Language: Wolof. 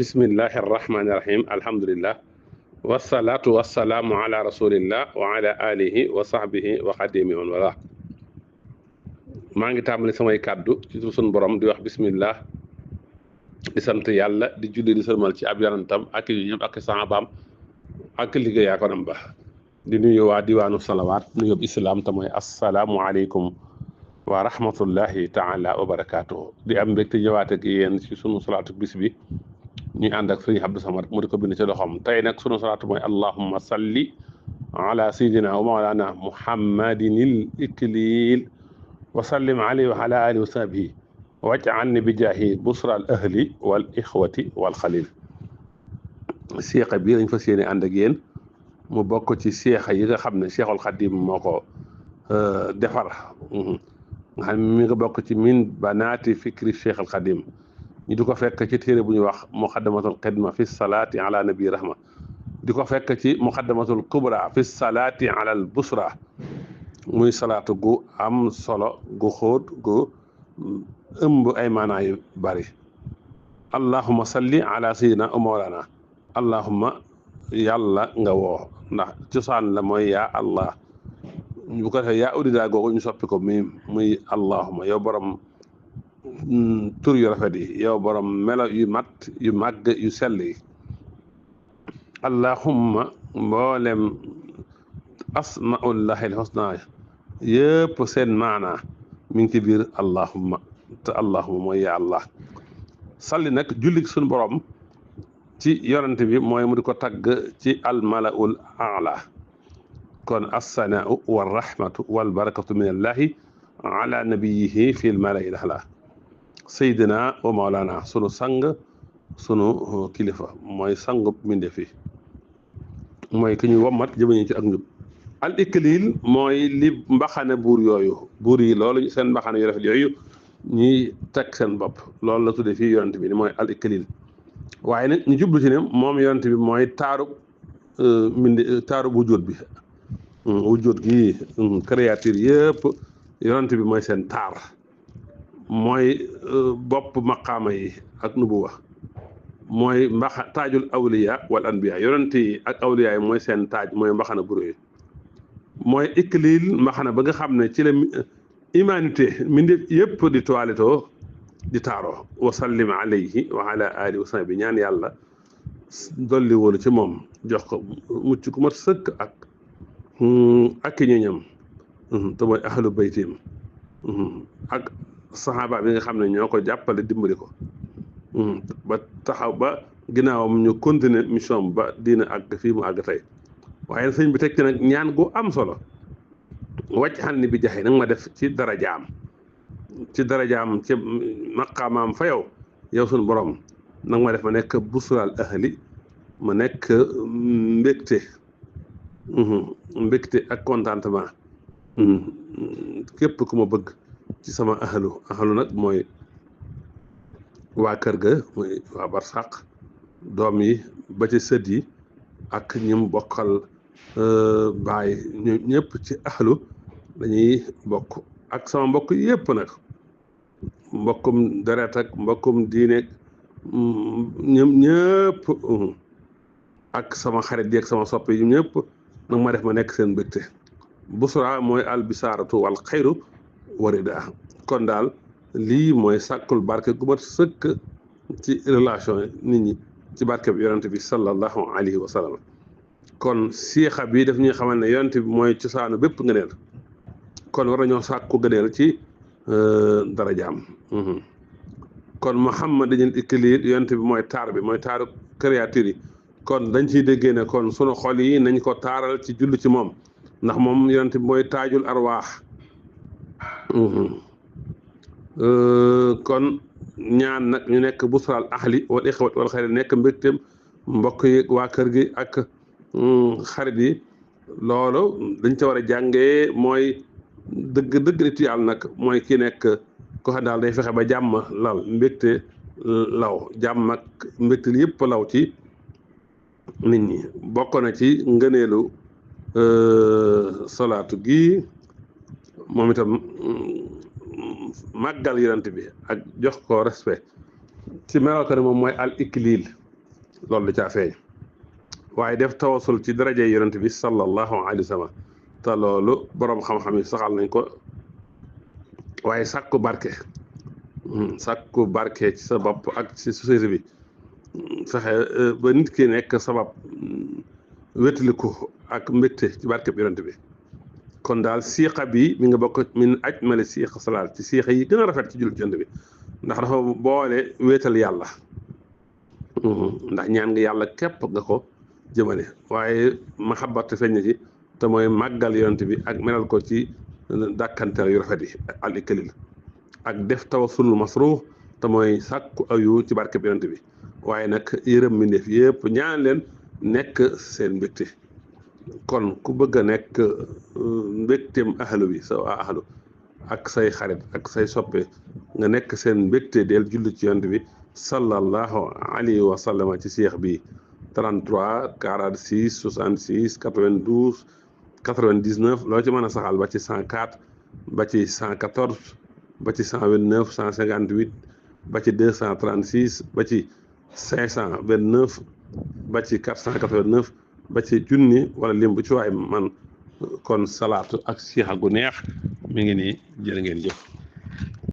bismillahi arrahmani irrahim alhamdulillah wasalaatu wasalaamu ala rasulillah wa ala alihi wa sahbihi wa xadimi on wala maa ngi tàmbali samay kàddu ci suñu borom di wax bismillah di sant yàlla di julli di sërmal ci ab yonentam ak yu ñëpp ak sahabaam ak liggéeyaa ko nam ba di nuyu waa diwaanu salawaat nuyób islaam te mooy assalaamu aleykum wa rahmatullahi taala wa barakaatuhu di am mbégte ñëwaat ak yéen ci sunu salaatu bis bi ñuy ànd ak sëriñ Abdou Samad mu di ko bind ci loxoom tey nag sunu salaatu mooy allahumma salli ala sayidina wa mawlana muhammadinil iklil wa sallim alayhi wa ala alihi wa sahbihi waj'alni bi jaahi busra al ahli wal ixwati wal xalil seexa bi lañ fas yéene ànd ak yéen mu bokk ci seexa yi nga xam ne Cheikhul Xadim moo ko defar nga xam mi nga bokk ci min banaati fikri Cheikhul Xadim ñu di ko fekk ci téere bu ñuy wax muqaddamatul xidma fi salaati ala nabi rahma di ko fekk ci muqaddamatul kubra fi salaati ala al busra muy salaatu gu am solo gu xóot gu ëmb ay maanaa yu bari allahumma salli ala sayyidina wa mawlana allahumma yàlla nga woo ndax cosaan la mooy yaa allah bu ko defee yaa udida googu ñu soppi ko muy allahumma yow borom tur yu rafet yi yow borom melo yu mat yu màgg yu sell yi allahumma mboolem asmaullahi alhusna yëpp seen maana mi ngi ci biir allahumma te allahumma mooy yaa allah salli nag jullik suñu borom ci yonante bi mooy mu di ko tagg ci almalaul aala kon assanaau warrahmatu walbarakatu min allahi ala nabiyihi fi lmalai lahla saydina wa maolana sunu sang sunu kilifa mooy sangub minde fi mooy ki ñuy wommat jëmañu ci ak njub al iklil mooy li mbaxane buur yooyu buur yi loolu seen mbaxane yu rafet yooyu ñuy teg seen bopp loolu la tudde fii yonante bi ni mooy al iklil waaye nag ñu jublu ci ne moom yonante bi mooy taarub taarub wujjóot bi wujjóot gi créature yëpp yonante bi mooy seen taar mooy bopp maqaama yi ak nubuwa mooy taajul awliya wal anbiya yonante yi ak awliya yi mooy seen taaj mooy mbaxana buro yi mooy iklil mbaxana ba nga xam ne ci la humanité mindi yëpp di toilettoo di taaroo wa sallim alayhi wa ala alihi wa sahbi ñaan yàlla dolli wóolu ci moom jox ko mucc ku mat sëkk ak i ñoñam te mooy ahlu baytim ak saxaaba bi nga xam ne ñoo ko jàppale dimbali ko ba taxaw ba ginnaawam ñu continuer mission ba diina àgg fii mu àgg tey waaye sëñ bi teg ci nag ñaan gu am solo wàcc xal ni bi jaxe nag ma def ci darajaam ci maqaamaam fa yow suñu borom nag ma def ma nekk busral ahli ma nekk mbégte ak contentement képp ku ma bëgg ci sama ahlu nag mooy waa kër ga mooy waa barsàq doom yi ba ci sët yi ak ñim bokkal baay ñu ñëpp ci ahlu dañuy bokk ak sama mbokk yëpp nag mbokkum deret ak mbokkum diine ñoom ñëpp ak sama xarit yi ak sama soppe yi ñëpp nag ma def ma nekk seen mbégte busra mooy albisaaratu wal xayru warida kon daal lii mooy sàkkul barke gu mat sëkk ci relation nit ñi ci barke bi yonente bi sallallahu alayhi wa sallam kon siixa bi daf ñuy xamal ne yonente bi mooy cosaanu bépp ngëneel kon war nañoo sàkku gëneel ci darajaam kon Muhammad dañu iklil yonente bi mooy taar bi mooy taaru créature yi kon dañ ciy déggee ne kon sunu xol yi nañ ko taaral ci julli ci moom ndax moom yonente bi mooy taajul arwaax kon ñaan nag ñu nekk busral ahli wal ixwat wal xarit nekk mbégteem mbokk yi waa kër gi ak xarit yi loolu dañ ca war a jàngee mooy dëgg nit yàlla nag mooy ki nekk ko xam daal day fexe ba jàmm lal mbégte law jàmm ak mbégte li yëpp law ci nit ñi bokk na ci ngëneelu salaatu gi moom itam màggal yonent bi ak jox ko respect ci meloo ko ne moom mooy al iklil loolu da caa feeñ waaye def tawasul ci daraje yonent bi sallallahu alayhi wa sallam te loolu boroom xam-xam yi saxal nañ ko waaye sàkku barke sàkku barke ci sa bopp ak ci société bi fexe ba nit ki nekk sabab wétaliku ak mbégte ci barke bi yonent bi kon daal siixa bi mi nga bokk min ajmali siixa salaat ci siixa yi gën a rafet ci jullit yonent bi ndax dafa boole wéetal yàlla ndax ñaan nga yàlla képp nga ko jëmale waaye mahabbatu feeñ na ci te mooy màggal yonent bi ak melal ko ci dàkkanteel yu rafet yi al ikalil ak def tawassul masruux te mooy sàkku ayu ci barke bi yonent bi waaye nag yërëm mbindéef yëpp ñaan leen nekk seen mbégte kon ku bëgg a nekk mbégteem ahlu bi sa waa ahlu ak say xarit ak say soppe nga nekk seen mbégte del julli ci yonent bi sallallahu alayhi wa sallam ci seex bi 33 46 66 92 99 loo ci mën a saxal ba ci 104 ba ci 114 ba ci 129 158 ba ci 236 ba ci 529 ba ci 489 ba ci junni wala lim bu ci waay man kon salaatu ak siixa gu neex mi ngi nii jërë ngeen jëf